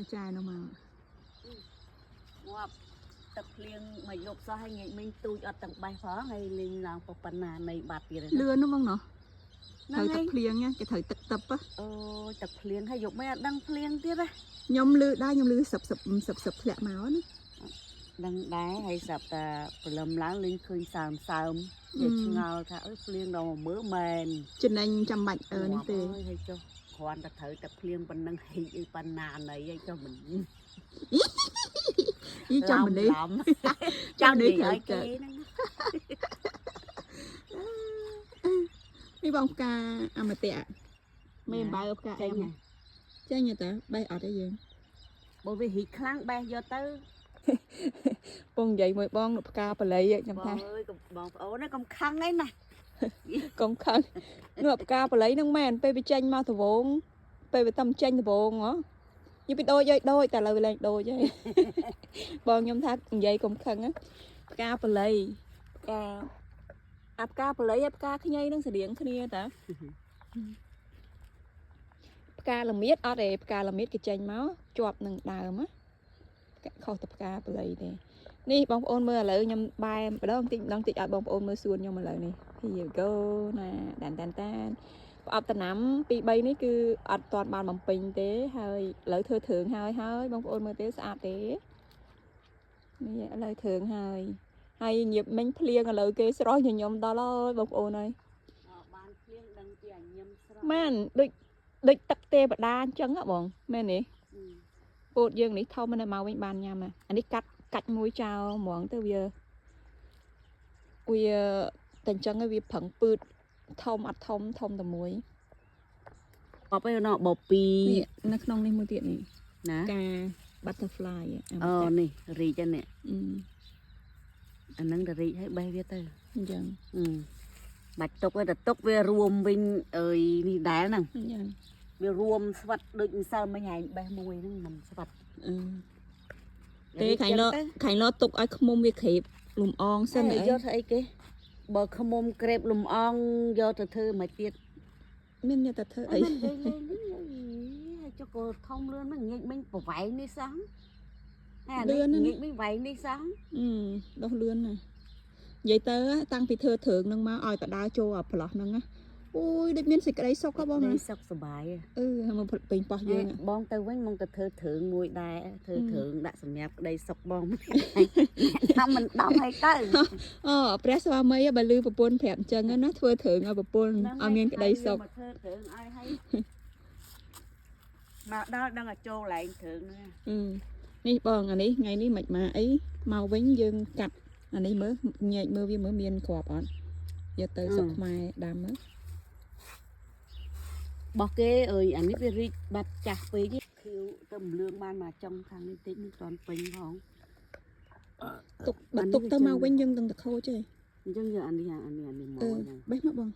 នៅចែនោះមក ងាប់ទឹកភ្លៀងមកយប់សោះឲ្យងាកមិញទូចអត់ទាំងបេះផងហើយលេងឡើងប៉ុណ្ណានៃបាត់ទៀត លឿននោះបងណោះ ហ្នឹង ត្រូវទឹក ហើយ ភ្លៀងណាគេត្រូវទឹកទឹកហ៎ អូយទឹកភ្លៀងហើយយប់មិនអត់ដឹងភ្លៀងទៀតណា ខ្ញុំលឺដែរខ្ញុំលឺសឹបសឹបសឹបសឹបធ្លាក់មកណា ដឹងដែរហើយស្រាប់តែព្រលឹមឡើងលេងឃើញសើមសើមគេឆ្ងល់ថាអើយភ្លៀងដល់មកមើលមែន ចំណេញចាំបាច់អឺនេះទេ ងាប់អើយហើយចុះគ្រាន់តែត្រូវតែភ្លៀងប៉ុណ្ណឹងហីអីប៉ុណ្ណាណីហើយចុះមិន យីចាំម្នេះ ឡំ ចាំនេះ ចាំនិយាយ ត្រូវ ឲ្យគេហ្នឹង នេះបងផ្កាអមតៈមេអំបៅផ្កា ចេញ អមចេញទេតាបេះអត់ទេយើង បើវារីកខ្លាំងបេះយកទៅ ពងនិយាយមួយបងផ្កាបល័យខ្ញុំ បង ថា អើយកុំបងប្អូនណាកុំខឹងអីណា កុំខឹងនោះផ្កាបល័យហ្នឹងមែនពេលវាចេញមកដវងពេលវាតំចេញដវងហ៎យីពីដូចយដូចតែឥឡូវវាលែងដូចហើយបងខ្ញុំថានិយាយកុំខឹងណាផ្កាបល័យផ្កាអាផ្កាបល័យហើយផ្កាខ្ញីហ្នឹងស្រដៀងគ្នាតាផ្កាល្មៀតអត់ទេផ្កាល្មៀតគេចេញមកជាប់នឹងដើមណាខុសតែផ្កាបល័យទេនេះបងប្អូនមើលឥឡូវខ្ញុំបែម្ដងតិចម្ដងតិចឲ្យបងប្អូនមើលសួនខ្ញុំឥឡូវនេះ Here you go ណាដានដានតានប្រអប់តំណាំ2 3នេះគឺអត់ទាន់បានបំពេញទេហើយឥឡូវធ្វើគ្រឿងហើយហើយបងប្អូនមើលទេស្អាតទេនេះឥឡូវគ្រឿងហើយហើយញៀបមិញភ្លៀងឥឡូវគេស្រស់ញញឹមដល់ហើយបងប្អូនហើយ បានភ្លៀងដឹងពីអញញឹមស្រស់ មែនដូចដូចទឹកទេវតាអញ្ចឹងហ៎បងមែនទេពោតយើងនេះធំណាស់មកវិញបានញ៉ាំអានេះកាត់កាច់មួយចោលហ្មងទៅវាវាតែអញ្ចឹងឯងវាប្រឹងពឺតធំអត់ធំធំតែមួយ បបឯណោះបពី នេះនៅក្នុងនេះមួយទៀតនេះ ណា កា butterfly អូនេះរីកហ្នឹង អឺ អាហ្នឹងទៅរីកហើយបេះវាទៅ អញ្ចឹង បាច់ទុកទេតែទុកវារួមវិញអើយនេះដែរហ្នឹង អញ្ចឹង វារួមស្វិតដូចម្សិលមិញឯងបេះមួយហ្នឹងមិនស្វិត អឺទេខៃឡខៃឡទុកឲ្យខ្មុំវាក្រេបលំអងសិនអី សិនយកធ្វើអីគេបើខ្មុំក្រេបលំអងយកទៅធ្វើមិនទៀត មានយកតែធ្វើអី មិនលេងលេងនេះចុះក៏ធំលឿនមិនងាកមិញប្រវែងនេះសោះហើយអានេះងាកមិញវែងនេះសោះ អឺដោះលឿនណាស់និយាយទៅតាំងពីធ្វើគ្រឿងនឹងមកឲ្យតដើចូលអាប្លោះហ្នឹងណាអូយដូចមានសេចក្តីសុខហ៎បងណា នេះសុខសប្បាយ អឺមកពេញប៉ោះយើង បងទៅវិញមកទៅធ្វើគ្រឿងមួយដែរធ្វើគ្រឿងដាក់សម្រាប់ក្តីសុខបងថាមិនដំឲ្យទៅ អូព្រះស្វាមីបើលឺប្រពន្ធប្រាប់អញ្ចឹងណាធ្វើគ្រឿងឲ្យប្រពន្ធឲ្យមានក្តីសុខ មកធ្វើគ្រឿងឲ្យឲ្យមកដល់ដឹងឲ្យចូលឡើងគ្រឿងហ្នឹង នេះបងអានេះថ្ងៃនេះមិនមកអីមកវិញយើងកាត់អានេះមើលញែកមើលវាមើលមានគ្រាប់អត់យកទៅស្រុកខ្មែរដាំមើល បោះគេអើយអានេះវារីកបាត់ចាស់ពេកខៀវទៅមលឿងបានមកចុងខាងនេះតិចមិនតាន់ពេញផង ទុកបើទុកទៅមកវិញយើងនឹងតខូចទេ អញ្ចឹងយកអានេះអានេះអានេះមក អឺ ហ្នឹង បេះមកបង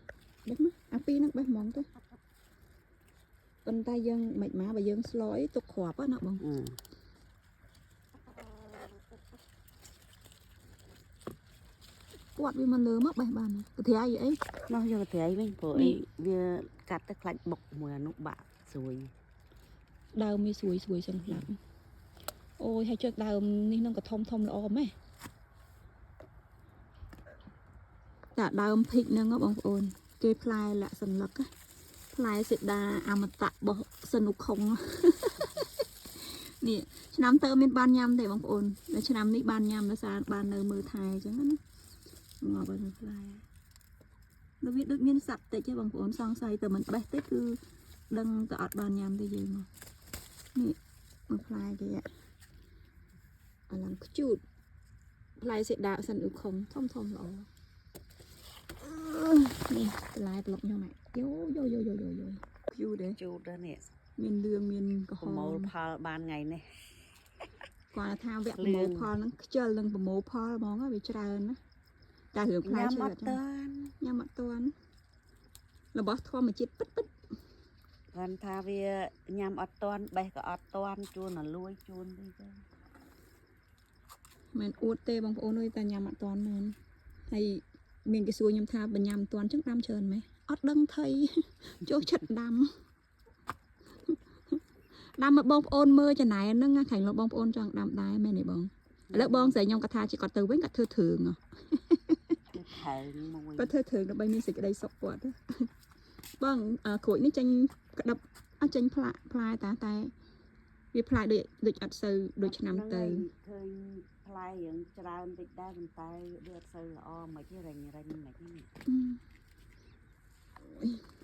បេះមកអាពីរហ្នឹងបេះហ្មងទៅប៉ុន្តែយើងមិនមកបើយើងស្លអីទុកគ្រាប់ណាបង អឺ គាត់វាមកលើមកបេះបានកន្ត្រាយអី នោះយកទៅត្រីវិញព្រោះអីវាកាត់ទៅខ្លាច់បុកមួយអានោះបាក់ស្រួយ ដើមវាស្រួយស្រួយសឹងស្លាប់អូយហើយចុះដើមនេះនឹងក៏ធំធំល្អម៉េះតែដើមភិចហ្នឹងបងប្អូនគេផ្លែលាក់សន្លឹកផ្លែសេដាអមតៈរបស់សនុខុងនេះឆ្នាំទៅមានបានញ៉ាំទេបងប្អូនតែឆ្នាំនេះបានញ៉ាំដោយសារបាននៅមើលថែអញ្ចឹងណាងាប់ហើយផ្លែដល់វាដូចមានសัตว์តិចទេបងប្អូនសង្ស័យតែមិនបេះទេគឺដឹងតែអត់បានញ៉ាំទេយើងមកនេះមកផ្លែគេអាឡំខ្ជូតផ្លែសេដាសិនអ៊ូខុងធំធំល្អនេះបន្លែប្លុកខ្ញុំយោយោយោយោយោយោខ្ជូតទេ ជូតដល់នេះ មានលឿងមានក្រហ ប្រមូ ម លផលបានថ្ងៃនេះ គាត់ថាវគ្គប្រមូលផលហ្នឹងខ្ជិលនឹងប្រមូលផលហ្មងវាច្រើនណាតែរឿងផ្លែ ញ៉ាំ ឈើ អត់តាន់ ញ៉ាំអត់តាន់របស់ធម្មជាតិពិតពិត គាត់ថាវាញ៉ាំអត់តាន់បេះក៏អត់តាន់ជួនអលួយជួនអីទៅ មិនអួតទេបងប្អូនអើយតែញ៉ាំអត់តាន់មែនហើយមានគេសួរខ្ញុំថាបើញ៉ាំអត់តាន់ចឹងដាំច្រើនម៉េះអត់ដឹងថៃចូលចិត្តដាំ ដាំមកបងប្អូនមើលចំណែនហ្នឹងណាខាងលោកបងប្អូនចង់ដាំដែរមែនទេបងឥឡូវបងស្រីខ្ញុំគាត់ថាជាគាត់ទៅវិញគាត់ធ្វើធឿងហ៎ គឺខែងមួយ គាត់ធ្វើធឿងដើម្បីមានសេចក្តីសុខគាត់ណាបងអ่าក្រូចនេះចេញក្តាប់អត់ចេញផ្លាក់ផ្លែតាតែវាផ្លែដូចដូចអត់សូវដូចឆ្នាំទៅ ឃើញផ្លែរៀងច្រើនតិចដែរប៉ុន្តែវាអត់សូវល្អមិនទេរញរញមិនទេ អឺអូយ